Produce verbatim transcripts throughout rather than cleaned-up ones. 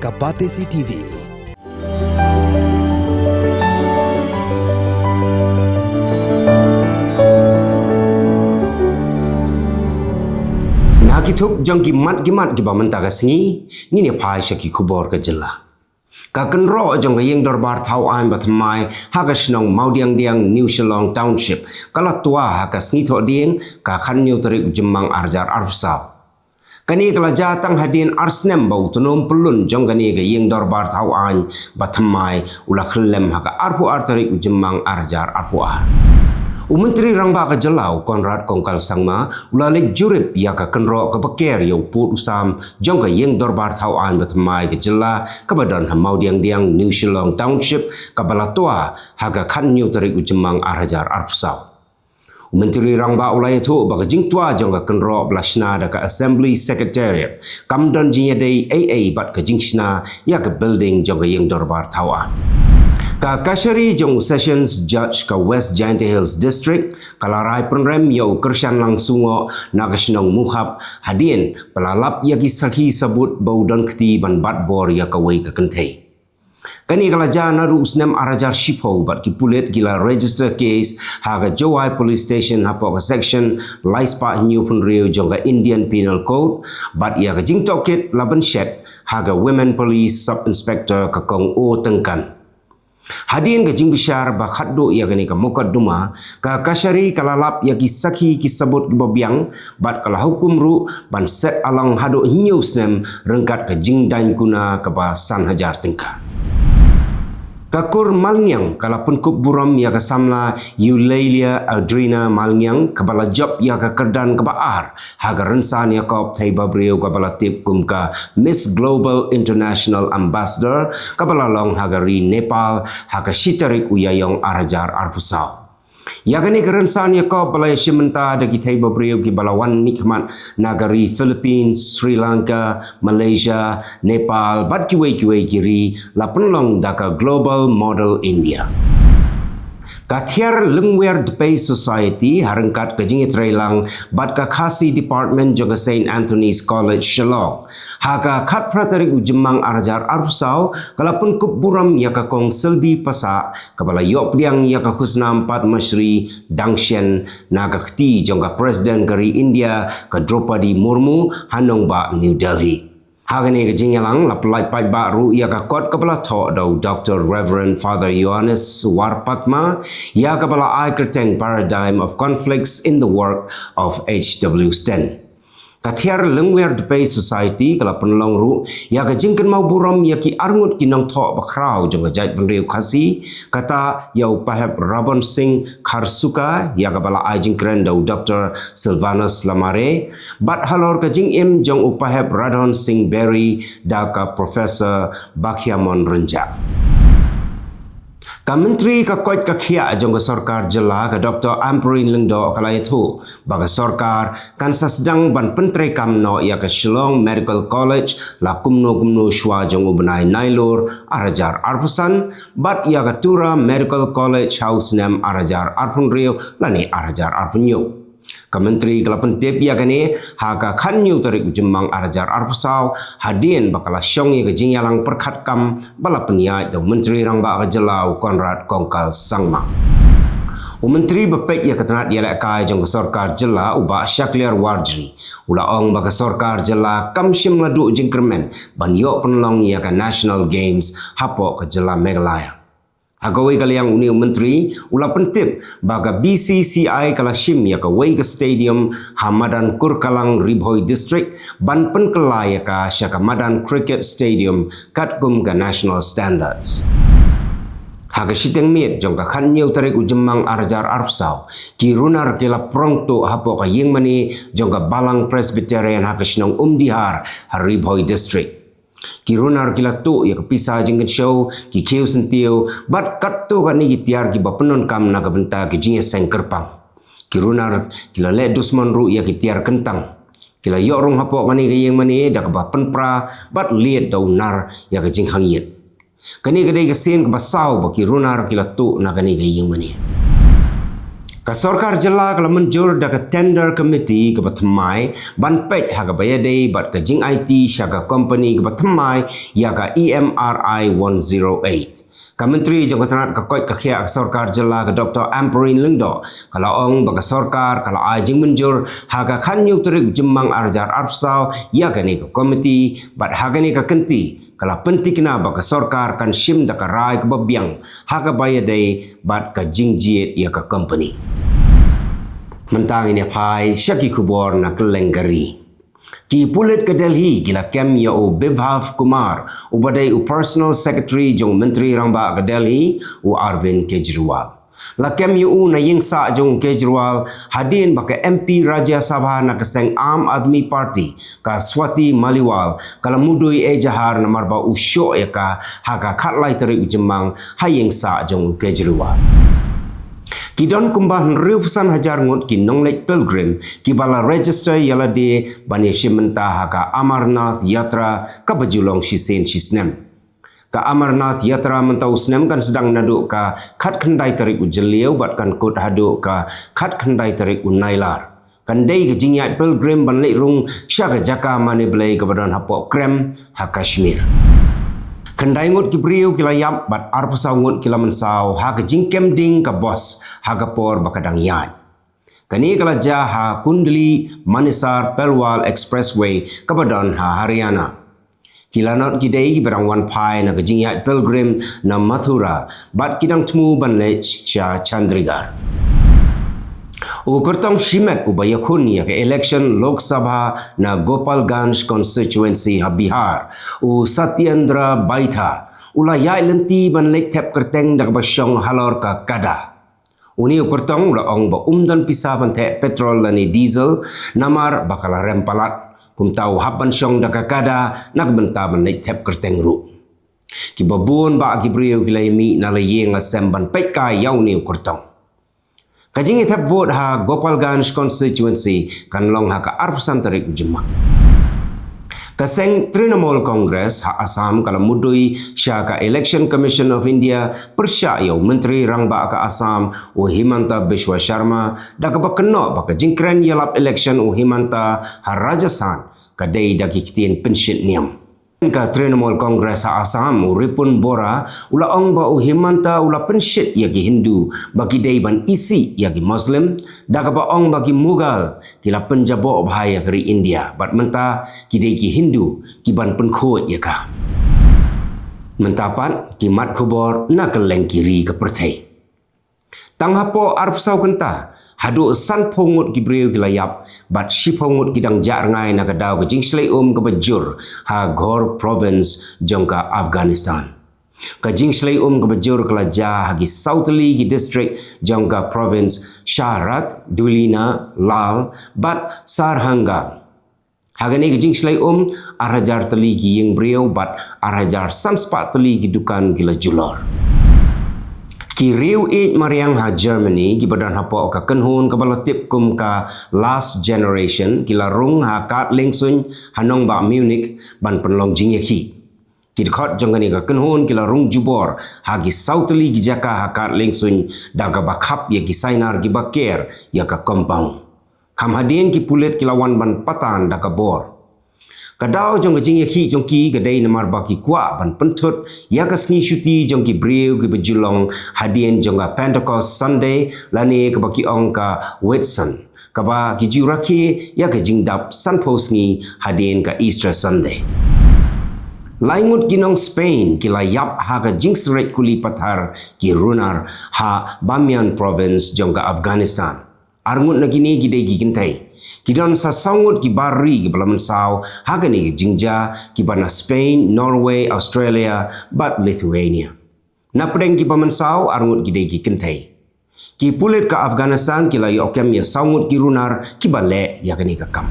Apatesi T V. Na ki thup jong ki mat ki mat kiba mynta ka sngi, ngin ïa phai sha ki khubor ka jylla. Ka kynroh jong ka ïing dorbar thaw aiñ ba thymmai ha ka shnong Mawdiangdiang, New Shillong Township, ka la twa ha ka sngi Thohdieng, ka khathynñiew tarik u Jymmang ar hajar arphew saw. Kane ka la jia tang hadien ar snem ba u tnum pyllun jong kane ka ïing dorbar thaw aiñ ba thymmai u la khyllem ha ka arphew ar tarik u Jymmang ar hajar arphew ar. U Myntri Rangbah ka jylla u Conrad Kongkal Sangma u la leit jurip ïa ka kynroh kaba ker ïa u pud u sam jong ka ïing dorbar thaw aiñ ba thymmai ka jylla kaba don ha Mawdiangdiang, New Shillong Township, kaba la twa ha ka khathynñiew tarik u Jymmang ar hajar arphew saw. U Myntri Rangbah u la ïathuh ba ka jingtwa jong ka kynroh ba la shna da ka Assembly Secretariat kam don jingïadei ei ei bad ka jingshna ïa ka building jong ka ïing dorbar thaw aiñ. Ka kashari jong u Sessions Judge ka West Jaintia Hills District ka la rai pynrem ïa u Kyrshanlang Sungoh na ka shnong Mukhap hadien ba la lap ïa ki sakhi sabut ba u don kti ban bat bor ïa kawei ka kynthei. Kane ka la jia naduh u snem ar hajar shiphew bad ki pulit ki la register case ha ka Jowai Police Station hapoh ka section lai spah hynñiew phew hynriew jong ka Indian Penal Code bad ïa ka jingtohkit la pynshet ha ka Women Police Sub Inspector ka Kong O Tyngkan. Hadien ka jingbishar ba khatduh ïa kane ka mukotduma, ka kashari ka la lap ïa ki sakhi ki sabut kiba biang bad ka la hukum ruh ban set along haduh hynñiew snem ryngkat ka jingdaiñ kuna kaba san hajar tyngka. Ka kur Malngiang ka la pynkup burom ïa ka samla Eulalia Audrina Malngiang kaba la jop ïa ka kyrdan kaba ar ha ka rynsan ïakob thei ba briew kaba la tip kum ka Miss Global International Ambassador kaba la long ha ka ri Nepal ha ka shi tarik u Ïaïong ar hajar arphew saw. Ïa kane ka rynsan ïakob ba la ïashim bynta da ki thei ba briew kiba la wan mihkhmat na ka ri Philippines, Sri Lanka, Malaysia, Nepal bad kiwei kiwei ki ri la pynlong da ka Global Model India. Ka Thiar Lyngwiar Dpei Society ha ryngkat ka jingïatreilang bad ka Khasi Department jong ka Saint Anthony's College Shillong, ha ka khatphra tarik u Jymmang ar hajar arphew saw ka la pynkup burom ïa ka Kong Selby Passah kaba la ïoh pdiang ïa ka khusnam Padma Shri dang shen na ka kti jong ka President ka ri India ka Droupadi Murmu ha nongbah New Delhi. Ha kane ka jingïalang la pynlait paidbah ruh ïa ka kot kaba la thoh da u Doctor Reverend Father Ioannis Warpakma, ïa kaba la ai kyrteng Paradigm of Conflicts in the Work of H W Sten. Ka Thiar Lyngwiar Dpei Society ka la pynlong ruh ïa ka jingkynmaw burom ïa ki arngut ki nongthoh bakhraw jong ka jaitbynriew Khasi, kata ïa u Pahep Rabon Singh Kharsuka, ïa kaba la ai jingkren da u Doctor Sylvanus Lamare, bad halor ka jingim jong u Pahep Radhon Singh Berry da ka Professor Bakhiamon Rynjah. Ka Myntri ka koit ka khiah jong ka sorkar jylla ka Doctor Ampareen Lyngdoh ka la ïathuh ba ka sorkar kan sa sdang ban pyntreikam noh ïa ka Shillong Medical College la kumno kumno shwa jong u bnai Nailur ar hajar arphew san bad ïa ka Tura Medical College ha u snem ar hajar arphew hynriew lane ar hajar arphew hynñiew. Ka Myntri ka la pyntip ïa kane ha ka khathynñiew tarik u Jymmang ar hajar arphew saw hadien ba ka la shong ïa ka jingïalang pyrkhat kam ba la pynïaid da u Myntri Rangbah ka jylla u Conrad Kongkal Sangma. U Myntri ba peit ïa ka tnat ïalehkai jong ka sorkar jylla u Bah Shakliar Warjri u la ong ba ka sorkar jylla kam shym la duh jingkyrmen ban ïoh pynlong ïa ka National Games hapoh ka jylla Meghalaya. Ha kawei ka liang une u Myntri u la pyntip ba ka B C C I ka la shim ïa kawei ka stadium ha madan Kurkalang, Ri Bhoi District ban pynkylla ïa ka sha ka madan Cricket Stadium katkum ka National Standards. Ha ka shiteng miet jong ka khathynñiew tarik u Jymmang ar hajar arphew saw, ki runar ki la prong tuh hapoh ka ïingmane jong ka Balang Presbyterian ha ka shnong Umdihar ha Ri Bhoi District. Ki runar ki la tuh ïa ka pisa jingkynshew, ki khiew syntiew bad katto katne ki tiar kiba pyndonkam na ka bynta ki jingïaseng kyrpang. Ki runar ki la leh dusmon ruh ïa ki tiar kyntang. Ki la ïoh rung hapoh kane ka ïingmane da kaba pynpra bad lied da u nar ïa ka jinghangïit. Kane ka dei ka sien kaba saw ba ki runar ki la tuh na kane ka ïingmane. Ka sorkar jylla ka la mynjur da ka tender committee kaba thymmai ban peit ha kaba ïadei bad ka jingaiti sha ka company kaba thymmai ïa ka E M R I one zero eight. Ka Myntri jong ka tnat ka koit ka khiah ka sorkar jylla ka Doctor Ampareen Lyngdoh ka la ong ba ka sorkar ka la ai jingmynjur ha ka khatñiew tarik u Jymmang ar hajar arphew saw ïa kane ka committee bad ha kane ka kynti ka la pyntikna ba ka sorkar kan shim da ka rai kaba biang ha kaba ïadei bad ka jingjied ïa ka company. Mynta ngin ïa phai sha ki khubor na kylleng ka ri. Ki pulit ka Delhi ki la kem ïa u Bibhav Kumar, uba dei u personal secretary jong u Myntri Rangbah ka Delhi, u Arvind Kejriwal. La kem ïa u na ïing sah jong u Kejriwal, hadien ba ka M P Rajya Sabha na ka seng Aam Aadmi Party, ka Swati Maliwal, ka la mudui ejahar namar ba u shoh ïa ka ha ka khatlai tarik u Jymmang ha ïing sah jong u Kejriwal. Ki don kumba hynriewphew san hajar ngut ki nongleit pilgrim kiba la register ïa lade ban ïashim bynta ha ka Amarnath Yatra kaba ju long shisien shi snem. Ka Amarnath Yatra mynta u snem kan sdang naduh ka khatkhyndai tarik u Jylliew bad kan kut haduh ka khatkhyndai tarik u Nailar. Kan dei ka jingïaid pilgrim ban leit rung sha ka jaka mane Blei kaba don hapoh Krem ha Kashmir. Khyndai ngut ki briew ki la ïap bad arphew saw ngut ki la mynsaw ha ka jingkem ding ka bos ha ka por ba ka dang ïaid. Kane ka la jia ha Kundli Manesar Palwal Expressway kaba don ha Haryana. Ki lanot ki dei kiba dang wan phai na ka jingïaid pilgrim na Mathura bad ki dang thmu ban leit sha Chandigarh. U kyrtong shimet uba ïakhun ïa ka election Lok Sabha na Gopalganj constituency ha Bihar, u Satyendra Baitha, u la ïaid lynti ban leit thep kyrteng da kaba shong halor ka kada. Une u kyrtong u la ong ba um don pisa ban theh petrol lane diesel namar ba ka la rem palat. Kumta u hap ban shong da ka kada na ka bynta ban leit thep kyrteng ruh. Kiba bun bah ki briew ki la ïamih na la ïing la sem ban peit kai ïa une u kyrtong. Ka jingïathep vote ha Gopalganj constituency kan long ha ka arphew san tarik u Jymmang. Ka seng Trinamool Congress ha Assam ka la mudui sha ka Election Commission of India pyrshah ïa u Myntri Rangbah ka Assam u Himanta Biswa Sharma da kaba kynnoh ba ka jingkren ïalap election u Himanta ha Rajasthan ka dei da ki ktien pynshit niam. Ka Trinamool Congress ha Assam u Ripun Bora u la ong ba u Himanta u la pynshit ïa ki Hindu ba ki dei ban isih ïa ki Muslim da kaba ong ba ki Mughal ki la pynjaboh bha ïa ka ri India bad mynta ki dei ki Hindu ki ban pynkhuid ïa ka. Mynta pat ki mat khubor na kylleng ki ri ka pyrthei. Tang hapoh arphew saw kynta haduh sanphew ngut ki briew ki la ïap bad shiphew ngut ki dang jah rngai na ka daw ka jingshlei um kaba jur ha Ghor province jong ka Afghanistan. Ka jingshlei um kaba jur ka la jia ha ki saw tylli ki district jong ka province Shahrak, Dulina, Lal bad Sarhanga. Ha kane ka jingshlei um, ar hajar tylli ki ïing briew bad ar hajar san spah tylli ki dukan ki la julor. Ki riew ïeit mariang ha Germany kiba don hapoh ka kynhun kaba la tip kum ka Last Generation ki la rung ha kad liengsuiñ ha nongbah Munich ban pynlong jingïakhih. Ki dkhot jong kane ka kynhun ki la rung jubor ha ki saw tylli ki jaka ha kad liengsuiñ da kaba khap ïa ki sainar kiba ker ïa ka compound. Kham hadien ki pulit ki la wan ban patan da ka bor. Ka daw jong ka jingïakhih jong ki ka dei namar ba ki kwah ban pynthut ïa ka sngi shuti jong ki briew kiba ju long hadien jong ka Pentecost Sunday lane kaba ki ong ka Whitsun. Kaba ki ju rakhe ïa ka jingdap sanphew sngi hadien ka Easter Sunday. Lai ngut ki nong Spain ki la ïap ha ka jingsyreit kuli pathar ki runar ha Bamiyan province jong ka Afghanistan. Ar ngut na kine ki dei ki kynthei. Ki don sa saw ngut ki bar ri kiba la mynsaw ha kane ka jingjia kiba na Spain, Norway, Australia bad Lithuania. Na pdeng kiba mynsaw ar ngut ki dei ki kynthei. Ki pulit ka Afghanistan ki la ïoh kem ïa saw ngut ki runar kiba leh ïa kane ka kam.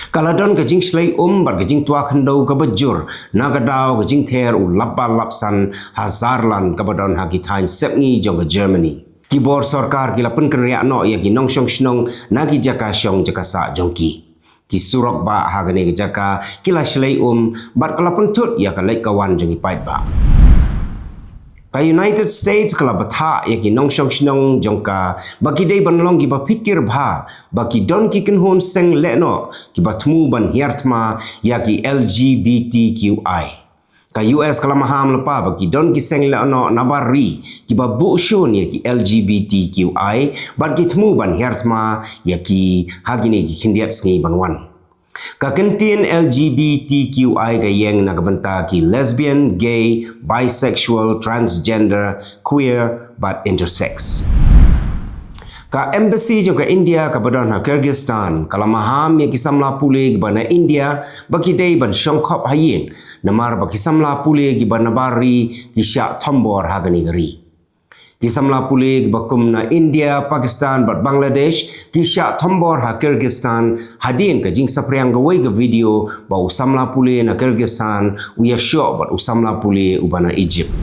Ka la don ka jingshlei um bad ka jingtwa khyndew kaba jur na ka daw ka jingther u lap ba lap san ha Saarland kaba don ha ki thaiñ sepngi jong ka Germany. Ki bor sorkar ki la pynkynriah noh ïa ki nongshong shnong na ki jaka shong jaka sah jong ki. Ki surok bah ha kane ka jaka ki la shlei um bad ka la pynthut ïa ka leit ka wan jong ki paidbah. Ka United States ka la bthah ïa ki nongshong shnong jong ka ba ki dei ban long kiba phikir bha ba ki don ki kynhun seng lehnoh kiba thmu ban hiar thma ïa ki L G B T Q I. Ka U S ka la maham lypa ba ki don ki seng lehnoh nabar ri kiba buh shun ïa ki L G B T Q I bad ki thmu ban hiar thma ïa ki ha kine ki khyndiat sngi ban wan. Ka kyntien L G B T Q I ka ïeng na ka bynta ki lesbian, gay, bisexual, transgender, queer bad intersex. Ka embassy jong ka India kaba don ha Kyrgyzstan ka la maham ïa ki samla pule kiba na India ba ki dei ban shong khop ha ïing, namar ba ki samla pule kiba nabar ri ki shah thombor ha kane ka ri. Ki samla pule kiba kum na India, Pakistan bad Bangladesh ki shah thombor ha Kyrgyzstan hadien ka jingsaphriang kawei ka video ba u samla pule na Kyrgyzstan u ïashoh bad u samla pule uba na Egypt.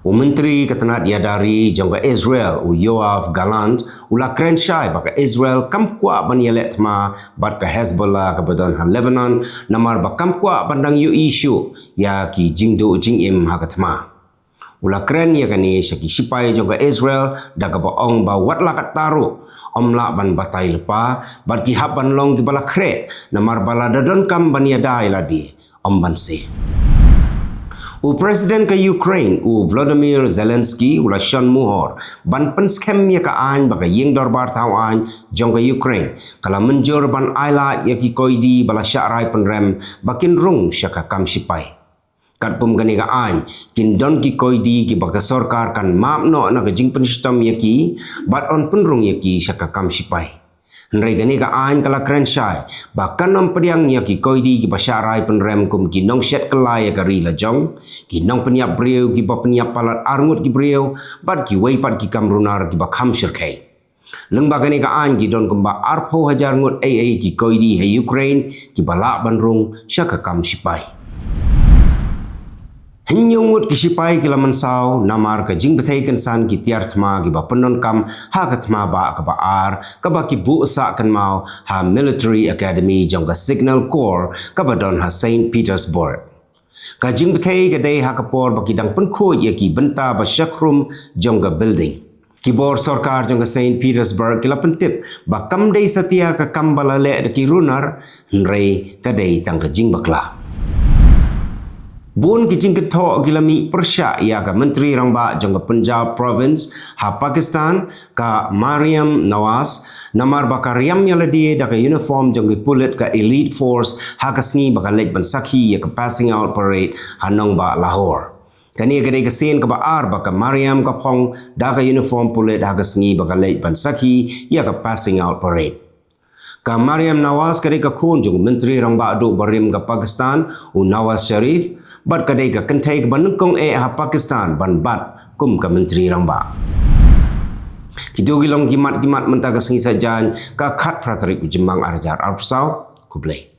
U Myntri ka tnat ïada ri jong ka Israel, u Yoav Gallant, u la kren shai ba ka Israel kam kwah ban ïaleh thma bad ka Hezbollah kaba don ha Lebanon, namar ba kam kwah ban dang ïohi shuh ïa ki jingduh jingim ha ka thma. U la kren ïa kane sha ki shipai jong ka Israel da kaba ong ba wat la katta ruh ym lah ban batai lypa bad ki hap ban long kiba la khreh, namar ba lada donkam ban ïada ïa lade, ym ban seh. U President ka Ukraine, u Volodymyr Zelensky, u la shon muhor ban pynskhem ïa ka aiñ ba ka ïing dorbar thaw aiñ jong ka Ukraine ka la mynjur ban ailad ïa ki koidi ba la shah rai pynrem ba kin rung sha ka kam shipai. Katkum kane ka aiñ, kin don ki koidi kiba ka sorkar kan map noh na ka jingpynshitom ïa ki bad yn pynrung ïa ki sha ka kam shipai. Hynrei kane ka aiñ ka la kren shai ba kan ym pdiang ïa ki koidi kiba shah rai pynrem kum ki nongshet kylla ïa ka ri lajong, ki nongpynïap briew kiba pynïap palat arngut ki briew bad kiwei pat ki kam runar kiba kham shyrkhei. Lyngba kane ka aiñ ki don kumba arphew hajar ngut ei ei ki koidi ha Ukraine kiba lah ban rung sha ka kam shipai. Hynñiew ngut ki shipai ki la mynsaw namar ka jingbthei kynsan ki tiar thma kiba pyndonkam ha ka thma bah kaba ar kaba ki buh sah kynmaw ha Military Academy jong ka Signal Corps kaba don ha Saint Petersburg. Ka jingbthei ka dei ha ka por ba ki dang pynkhuid ïa ki bynta ba shakhrum jong ka building. Ki bor sorkar jong ka Saint Petersburg ki la pyntip ba kam dei satia ka kam ba la leh da ki runar, hynrei ka dei tang ka jingbakla. Bun ki jingkynthoh ki la mih pyrshah ïa ka Myntri Rangbah jong ka Punjab Province ha Pakistan, ka Maryam Nawaz, namar ba ka riam ïa lade da ka uniform jong ki pulit ka Elite Force ha ka sngi ba ka leit ban sakhi ïa ka passing out parade ha nongbah Lahore. Kane ka dei ka sien kaba ar ba ka Maryam ka phong da ka uniform pulit ha ka sngi ba ka leit ban sakhi ïa ka passing out parade. Ka Maryam Nawaz ka dei ka khun jong u Myntri Rangbah duh barim ka Pakistan, u Nawaz Sharif, bad ka dei ka kynthei kaba nyngkong eh ha Pakistan ban bat kum ka Myntri Rangbah. Kito ki long ki mat ki mat mynta ka sngi Saitjaiñ, ka khatphra tarik u Jymmang ar hajar arphew saw. Khublei.